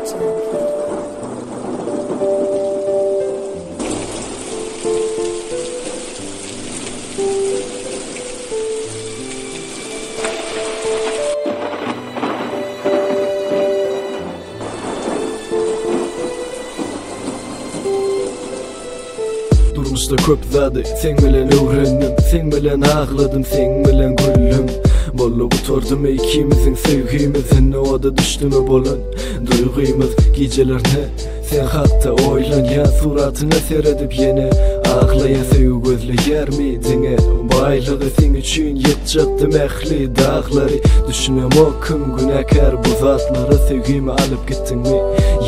Durmuşda köp zady seň bilen öwrendim Seň bilen agladym, seň bilen güldüm Boldy gutardymy ikimiziň söýgimiz Indi oda düşdümi bolan duýgymyz Gijelerine sen hakda oýlanýan Suratyňa seredip ýene aglaýan Söýgi gözleýärmi diňe baýlygy Seň üçin ýykjakdym ähli daglary Düşünemok kim günäkär bu zatlara Söýgimi alyp gitdiňmi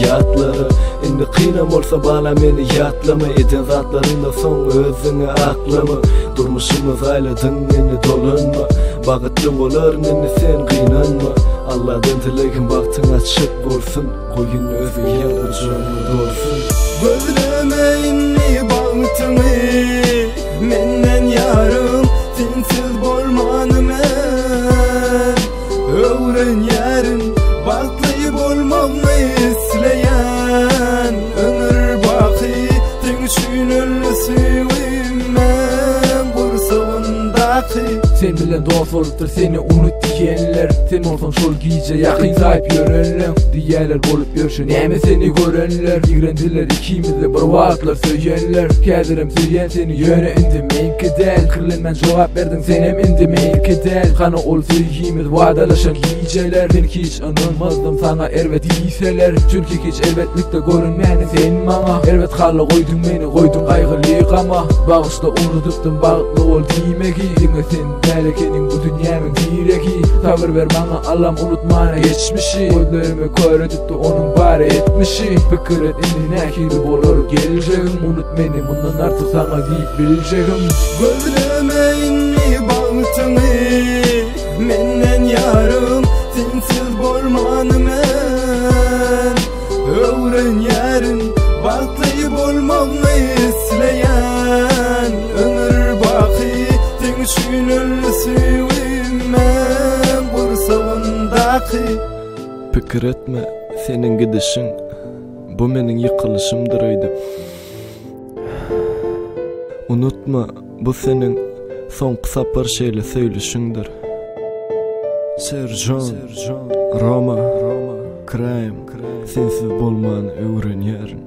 ýatlara Indi kynam bolsa bala meni ýatlama Eden zatlaryňdan soň özüňi aklama Durmuşymy zaýladyň indi dolanma Bagtly bolaryn indi sen gynanma Alladan dilegim bagtyň açyk bolsun Goý indi özge gujagyňa dolsun Gözleme indi bagtyňy menden ýarym Sensiz bolman men öwrenýärin Bagtly bolmagyňy isleýän Ömür baky seň üçin öldi söýgim men gursagyndaky Sen bilen dost bolupdyr seni unut diýenler Sen bolsaň şol gije ýakyn saýyp ýörenleň Diýýäler bolup ýörşe näme seni görenler Ýigrendiler ikimizi bir wagtlar söýenler Häzirem söýýän seni ýöne indi meňki däl Pikirlenmän jogap berdiň senem indi meňki däl Hany ol söýgimiz wadalaşan gijeler Men hiç ynanmazdym saňa erbet diýseler Çünki hiç erbetlikde görünmäni sen maňa Erbet hala goýduň meni goýduň gaýgyly gama Bagyşla unudypdym bagtly bol diýmegi Diňe sen däl ekeniň bu dünýämiň diregi Sabyr ber maňa Allam unutmana geçmişi Gözlerimi kör edipdi onuň bary etmişi Pikir et indi nähili bolar geljegim Unut meni mundan artyk saňa diýip biljegim Gözleme indi bagtyňy menden ýarym Sensiz bolman men öwrenýärin Bagtly bolmagyňy isleýän Ömür baky seň üçin öldi söýgim men gursagyndaky Pikir etme seniň gidişiň Bu meniň ýykylyşymdyr öýdüp Unutma bu seniň soňky sapar şeýle söýlüşiňdir Serjon Roma Crime Sensiz bolmany öwrenýärin.